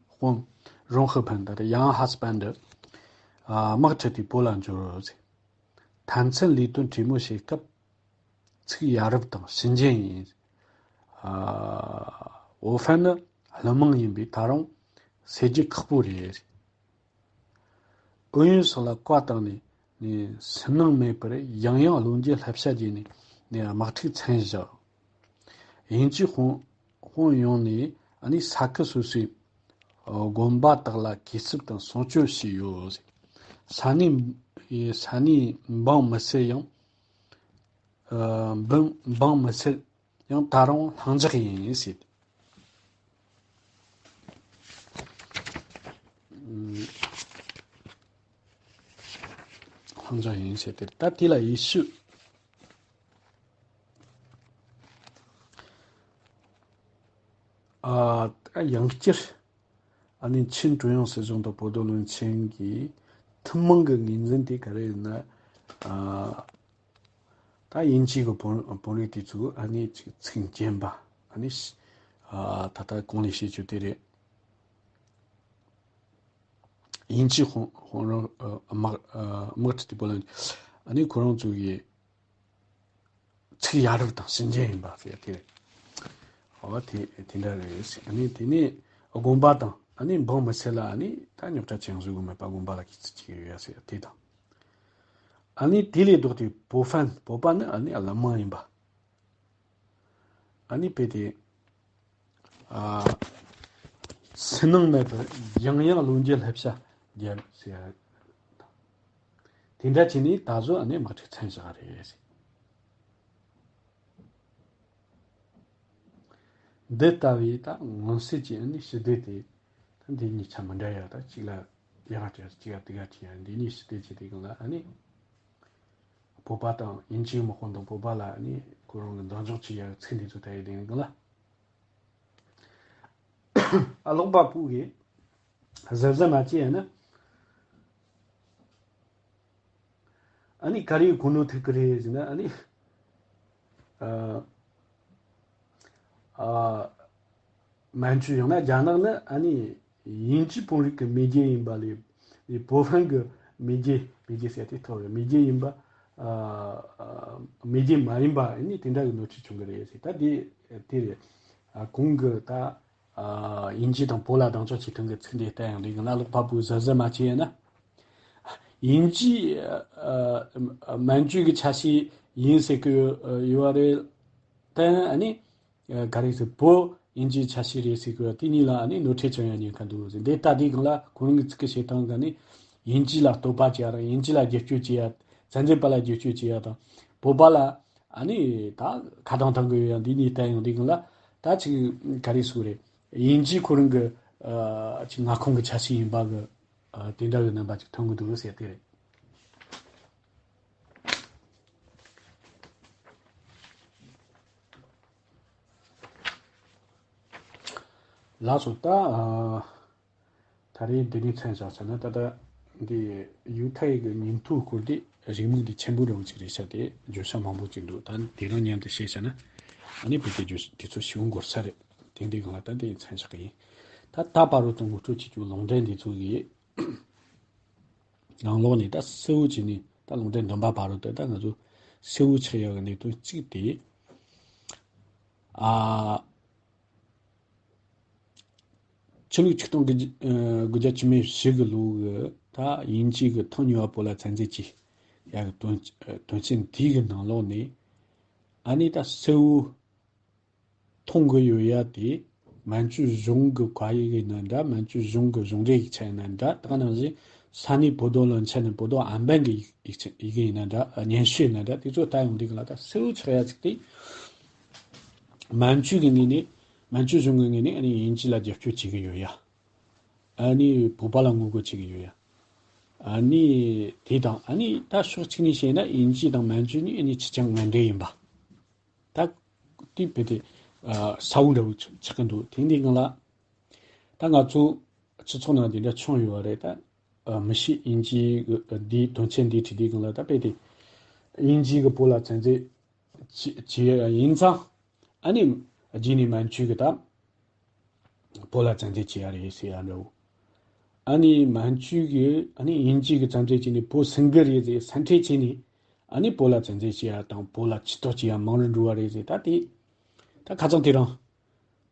དཔོན་རོང་ཧི་ཕན་ད་ཡང་ཧ་སི་པན་ཏི། ཨ། དམག་ཁྲིད་དེ་བོད་ལ་འབྱོར་ཟིག་མཐའ་མཚམས་ལས་དོན་གྲོས་མོལ་བྱེད་སྐབས། ཚིག་ཡ་རབས་དང་ཞི་འཇམ་ཡིན། ཨ། ཝོ་ཧྥན་ནི་ཀླུ་དམངས་ཡིན་པས་ད་རུང་ཟེར་རྒྱུ་ཁག་པོ་རེད། ཨུ་ཡོན་སོགས་ལ་བཀའ་བཏང་ནས་ནས་སུན་སྣང་མེད་པར་ཡང་ཡང་བློ་འགྱོད་བསླབ་བྱ་བརྒྱབ་ནས་ནས་དམག་འཁྲུག་མཚམས་བཞག་དབྱིན་ཇིའི་དཔོན་དཔོན་ཡོང་ནས་ཨ་ནི་ས་ཁུལ་སོ་སོའི་དགོན་པ་དག་ལ་གུས་བརྩི་དང་སྲུང་སྐྱོབ་བྱས་ཡོད། ས་གནས་ས་གནས་འབངས་མི་སེར་ཡང་། ཨ། འབངས་འབངས་མི་སེར་ཡང་ད་རུང་ལྷིང་འཇགས་ཡིན་ཟེར། ལྷིང་འཇགས་ཡིན་ཟེར་ཏེ། ད་དེ་ལ་ཡེ་ཤུ། ཨ། ད་ཡང་བསྐྱར་ཨ་ནི་ཆིན་ཀྲུང་དབྱང་སྲིད་གཞུང་དང་བོད་དོན་བློན་ཆེན་གྱི་ཐུན་མོང་གི་ངོས་འཛིན་དེ་ག་རེ་ཡིན་ན། ཨ། ད་དབྱིན་ཇིའི་གི་དཔོན་དཔོན་རིགས་དེ་ཚོ་ཨ་ནི་ཅིག་ཚིག་འཇམ་པ། ཨ་ནི་ཨ་ད་ལྟ་གོང་ལས་བཤད་རྒྱུ་དེ་རེད། དབྱིན་ཇིའི་དཔོན་དཔོན་རིགས་དམག་དམག་ཁྲིད་དེ་བོད་ལ་ཨ་ནི་ཁོ་རང་ཚོ་གི་ཚིག་ཡ་རབས་དང་ཞི་འཇམ་ཡིན་པ་ཟེར་དེ་རེད། འོ་དེ་དེ་འདྲ་རེད། ཨ་ནི་དེ་ནས་དགོན་པ་དང་ཨ་ནི་འབངས་མི་སེར་ལ་ཨ་ནི་ད་རྙོག་དྲ་ཅང་བཟོ་གི་མེད་པ། དགོན་པ་ལ་གུས་བརྩི་བྱེད་ཀྱི་ཡོད་ཟེར་དེ་དང་། ཨ་ནི་དེ་ལས་ལྡོག་སྟེ་བོད་ཕན། བོད་པ་ནི་ཨ་ནི་ཀླུ་དམངས་ཡིན་པ། ཨ་ནི་དཔེ་དེ། ཨ། སུན་སྣང་མེད་པར་ཡང་ཡང་བློ་འགྱོད་བསླབ་བྱ་རྒྱབ་ཟེར་ཡ། དེ་འདྲ་བྱས་ནས་ད་གཟོད་ཨ་ནི་དམག་འཁྲུག་མཚམས་བཞག་རེད། འདི་ལྟ་བུའི་ད་མངོན་གསལ་གྱི་ཨ་ནི་ཞི་བདེ་དེ། ད་འདི་གཉིས་ཆ་མི་འདྲ་ཡ། ད་གཅིག་ལ་ཡག་ག་བྱས། གཅིག་ལ་སྡུག་ག་བྱས་ཡ། འདི་གཉིས་ཞི་བདེ་བྱེད་དུས་སྒང་ལ་ཨ་ནི། བོད་པ་དང་དབྱིན་ཇིའི་དམག་དཔོན་དང་བོད་པ་ལ་ཨ་ནི་ཁོ་རང་གི་འདང་རྒྱག་བྱེད་ཡ་ཚིག་འདི་ཚོ་ལྟ་ཡི་དེ་སྒང་ལ། ཨ། ཀློག་པ་པོ་གིས་གཟབ་གཟབ་མ་བྱས་ཡ་ན། ཨ་ནི་ག་རེ་གོ་ནོར་ཐུག་གི་རེད་ཟེར་ན། ཨ་ནི། ཨ། ཨ། མན་ཇུ་ཡང་ན་རྒྱ་ནག་ནི་ཨ་ནི་དབྱིན་ཇི་དཔོན་རིགས་ཀྱི་མེས་རྒྱལ་ཡིན་པ་ལས། བོད་ཕན་གྱི་མེས་རྒྱལ། མེས་རྒྱལ་ཟེར་དེ་ཐོག་གི་མེས་རྒྱལ་ཡིན་པ། ཨ། མེས་རྒྱལ་མ་ཡིན་པ་ཨ་ནི་དེ་འདྲ་གི་ནོར་འཁྲུལ་བྱུང་གི་རེད་ཟེར། ད་དེ་དེ་རེད། ཨ། གོང་གི་ད། ཨ། དབྱིན་ཇི་དང་བོད་ལ་སྡང་ཕྱོགས་བྱེད་མཁན་གྱི་ཚིག་འདི་ལྟ་ཡང་འདི་གི་ན་ཀློག་པ་པོས་གཟབ་གཟབ་མ་བྱས་ན། དབྱིན་ཇི། ཨ། མན་ཇུ་གི་ཆ་ཤས་ཡིན་ཟེར་གི་ཡོད་རེད་དེ། ཨ་ནི་ག་རེ་ཟེར། བོད་དབྱིན་ཇིའི་ཆ་ཤས་རེད་ཟེར་གི་ཡོད། དེ་གཉིས་ལ་ཨ་ནི་ནོར་འཁྲུལ་བྱུང་ཡ་ཉེན་ཁ་འདུག་ཟེར། འདི་ལྟ་དུས་སྒང་ལ་ཁོ་རང་གི་ཚིག་གི་བཤད་སྟངས་ག་ནི་དབྱིན་ཇི་ལ་བསྟོད་པ་བྱེད་ཡ་དང་། དབྱིན་ཇི་ལ་རྒྱབ་སྐྱོར་བྱེད་ཡ། བཙན་འཛུལ་པ་ལ་རྒྱབ་སྐྱོར་བྱེད་ཡ་དང་། བོད་པ་ལ་ཨ་ནི་ད་ཁ་གདངས་གཏོང་གི་ཡོད་ཡ། འདི་གཉིས་ལྟ་ཡོང་དུས་སྒང་ལ་ད་ཅིག་ག་རེ་ཟེར་རེད། དབྱིན་ཇི་ཁོ་རང་གི། ཨ། ཅིག་མངའ་ཁོངས་ཀྱི་ཆ་ཤས་ཡིན་པ་གི། ཨ། དེ་འདྲ་གི་རྣམ་པ་ཅིག་མཐོང་གི་འདུག་ཟེར་དེ་རེད། ལགས་སོ། ད། ཨ། ད་རེས་འདི་ནས་མཚམས་བཞག་ཚར་ན། ད་ལྟ་འདི་ཡུ་ཐའི་གི་ཉིན་ཐོའི་སྐོར་འདི་རེའུ་མིག་འདི་ཆེན་པོ་འདྲ་བོ་ཅིག་རེད་ཤག་དེ་བརྗོད་བྱ་མང་པོ་ཅིག་འདུག་ད་དེ་རང་མཉམ་དུ་བཤད་བྱས་ན་ཨ་ནི་བོད་སྐད་བརྗོད་དེ་ཚོ་ཞེ་པོ་འགོར་ས་རེད། དེ་འདི་སྒང་ལ་ད་འདི་མཚམས་བཞག་གི་ཡིན། ད་ད་བར་དུ་ངོ་སྤྲོད་བྱེད་རྒྱུ་ལུང་འདྲེན་འདི་ཚོ་གི་ནང་ལོགས་ནས། ད་གསལ་བོ་བྱས་ནས་ད་ལུང་འདྲེན་བདུན་པ་བར་དུ་ད་ད་ང་ཚོ་གསལ་བོ་ཆགས་ཡག་གི་གནད་དོན་གཅིག་དེ། ཨ། ཕྱི་ལོ་ཆིག་སྟོང་དགུ་བརྒྱ་ཨ་དགུ་བརྒྱ་བཅུ་མེད་བཞི་གི་ལོ་གི་ད་དབྱིན་ཇི་གི་ཐོག་མ་བོད་ལ་བཙན་འཛུལ་བྱས་ཡག་གི་དོན་དོན་ཚན་འདི་གི་ནང་ལོགས་ནས་ཨ་ནི་ད་གསལ་བོ་མཐོང་གི་ཡོད་ཡ་དེ། མན་ཇུ་གཞུང་གི་བཀའ་ཡིག་ཡིན་ན་འདྲ། མན་ཇུ་གཞུང་གི་གཞུང་འབྲེལ་ཡིག་ཆ་ཡིན་ན་འདྲ། ད་ག་ནང་བཞིན་ས་གནས་བོད་དོན་བློན་ཆེན་ནས་བོད་དོན་ཨམ་བན་གི་ཡིག་ཡིག་ཆ་ཡིག་ཡིན་ན་འདྲ། སྙན་ཞུ་ཡིན་ན་འདྲ། དེ་ཚོ་ལྟ་ཡོང་དུས་སྒང་ལ་ད་གསལ་བོ་ཆགས་ཡ་ཅིག་དེ། མན་ཇུ་གི་ངོས་ནས། མན་ཇུ་གཞུང་གི་ངོས་ནས་ཨ་ནི་དབྱིན་ཇི་ལ་རྒྱབ་སྐྱོར་བྱེད་ཀྱི་ཡོད་ཡ། ཨ་ནི་བོད་པ་ལ་ངོ་རྒོལ་བྱེད་ཀྱི་ཡོད་ཡ། ཨ་ནི་དེ་དང་། ཨ་ནི་ད་ཕྱོགས་གཅིག་ནས་བཤད་ན་དབྱིན་ཇི་དང་མན་ཇུ་ནི་ཨ་ནི་ཕྱི་རྐྱང་ངན་འབྲེལ་ཡིན་པ། ད་དེ་དཔེ་དེ་ཨ་གསལ་བོ་འདྲ་བོ་ཆགས་ཀྱི་འདུག་དེ་འདི་སྒང་ལ་ད་ང་ཚོ་སྤྱི་ཚོགས་ནང་དེ་འདྲ་བྱུང་ཡོད་པ་རེད། ད་ཨ་མི་ཤེས། དབྱིན་ཇི་གི་འདིའི་དོན་ཚན་འདི་བྲིས་དུས་སྒང་ལ་ད་དཔེ་དེ་དབྱིན་ཇི་གི་བོད་ལ་བཙན་འཛུལ་བྱས་བྱས་ཡིན་ཙང་། ཨ་ནི་རྗེས་ནས་མན་ཇུ་གི་ད་བོད་ལ་བཙན་འཛུལ་བྱས་ཡ་རེད་ཟེར་ཡ་འདྲ་བོ། ཨ་ནི་མན་ཇུ་གིས་ཨ་ནི་དབྱིན་ཇི་གི་བཙན་འཛུལ་བྱས་ནས་བོད་ཟིན་གི་རེད་ཟེར་སེམས་ཁྲལ་བྱས་ནས། ཨ་ནི་བོད་ལ་བཙན་འཛུལ་བྱས་ཡ་དང་བོད་ལ་ཕྱིར་གཏོགས་བྱས་ཡ་མང་རུ་འགྲོ་བ་རེད་ཟེར། ད་དེ་ད་ཁ་སང་དེ་རིང་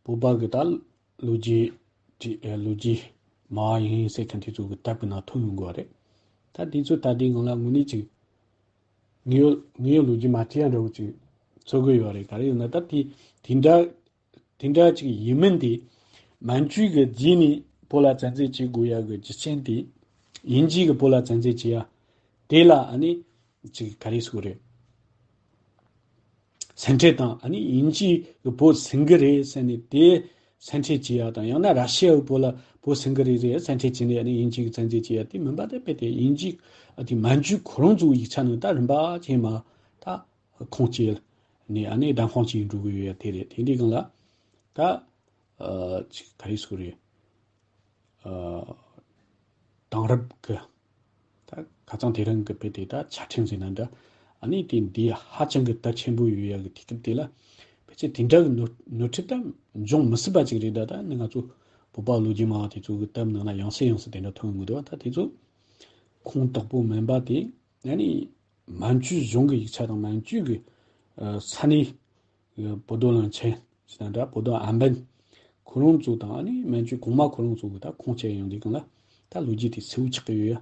བོད་པ་གི་ད་ལོ་རྒྱུས་ཀྱི་ལོ་རྒྱུས་མ་ཡིན་ཟེར་མཁན་དེ་ཚོ་གི་དེབ་གི་ནང་ཐོན་ཡོང་གི་བ་རེད། ད་དེ་ཚོ་ད་དེ་སྒང་ལ་དངོས་གནས་ཅིག་ངེས་ཡོད་ངེས་ཡོད་ལོ་རྒྱུས་མ་བྲིས་ཡ་འདྲ་བོ་ཅིག་ཚོར་གི་ཡོད་རེད། ག་རེ་ཡིན་ན་ད་དེ་དེ་འདྲ་དེ་འདྲ་ཅིག་ཡིན་མིན་དེ། མན་ཇུ་གི་རྗེས་ནས་བོད་ལ་བཙན་འཛུལ་བྱེད་དགོས་ཡ་གི་རྒྱུ་རྐྱེན་དེ། དབྱིན་ཇི་གི་བོད་ལ་བཙན་འཛུལ་བྱེད་ཡ་དེ་ལ་ཨ་ནི་ཅིག་ག་རེ་ཟེར་དགོས་རེད། སེམས་ཁྲལ་དང་། ཨ་ནི་དབྱིན་ཇི་གི་བོད་ཟིན་གི་རེད་ཟེར་ནས་དེ་སེམས་ཁྲལ་བྱེད་ཡ་དང་། ཡང་ན་ར་ཤི་ཡ་གི་བོད་ལ་བོད་ཟིན་གི་རེད་ཟེར་སེམས་ཁྲལ་བྱས་ནས་ཨ་ནི་དབྱིན་ཇི་གི་བཙན་འཛུལ་བྱེད་ཡ་དེ་མིན་པ། དེ་དཔེ་དེ་དབྱིན་ཇི་ཨ་དེ་མན་ཇུ་ཁོ་རང་ཚོའི་ཡིག་ཆ་ནང་ད་རིམ་པ་བྱས་མ་ད་ཁུངས་སྐྱེལ་ནས་ཨ་ནི་བདམས་དཔང་བྱས་འགྲོ་གི་ཡོད་ཡ་དེ་རེད། དེ་འདྲའི་སྒང་ལ་ད་ཨ་ཅིག་ག་རེ་ཟེར་དགོས་རེད། ཨ་དེང་རབས་ཀྱི་ད་ཁ་སང་དེ་རིང་གི་དཔེ་དེ་ད་ཆ་འཕྲིན་ཟེར་ན་འདྲ། ཨ་ནི་དེ་འདི་ཧ་ཅང་གི་དར་ཆེན་པོ་ཡོད་ཡ་གི་དུས་སྐབས་དེ་ལ་ཕལ་ཆེར་དེ་འདྲ་གི་ནོར་ནོར་འཁྲུལ་ད་འབྱུང་མི་སྲིད་པ་ཅིག་རེད། ད་ད་ནི་ང་ཚོ་བོད་པ་ལོ་རྒྱུས་སྨྲ་བ་དེ་ཚོ་གི་དེབ་ནང་ན་ཡང་སེ་ཡང་སེ་དེ་འདྲ་ཐོན་ཡོང་གི་འདུག་ད་དེ་ཚོ་ཁུངས་དག་པོ་མིན་པ་དེ། ཨ་ནི་མན་ཇུ་གཞུང་གི་ཡིག་ཆ་དང་མན་ཇུ་གི་ཨ་ས་གནས་ཀྱི་བོད་དོན་བློན་ཆེན་ཟེར་ན་འདྲ། བོད་དོན་ཨམ་བན་ཁོ་རང་ཚོ་དང་། ཨ་ནི་མན་ཇུ་གོང་མ་ཁོ་རང་ཚོ་གི་ད་ཁུངས་སྐྱེལ་ཡོང་དུས་སྒང་ལ་ད་ལོ་རྒྱུས་དེ་གསལ་བོ་ཆགས་ཀྱི་ཡོད་ཡ།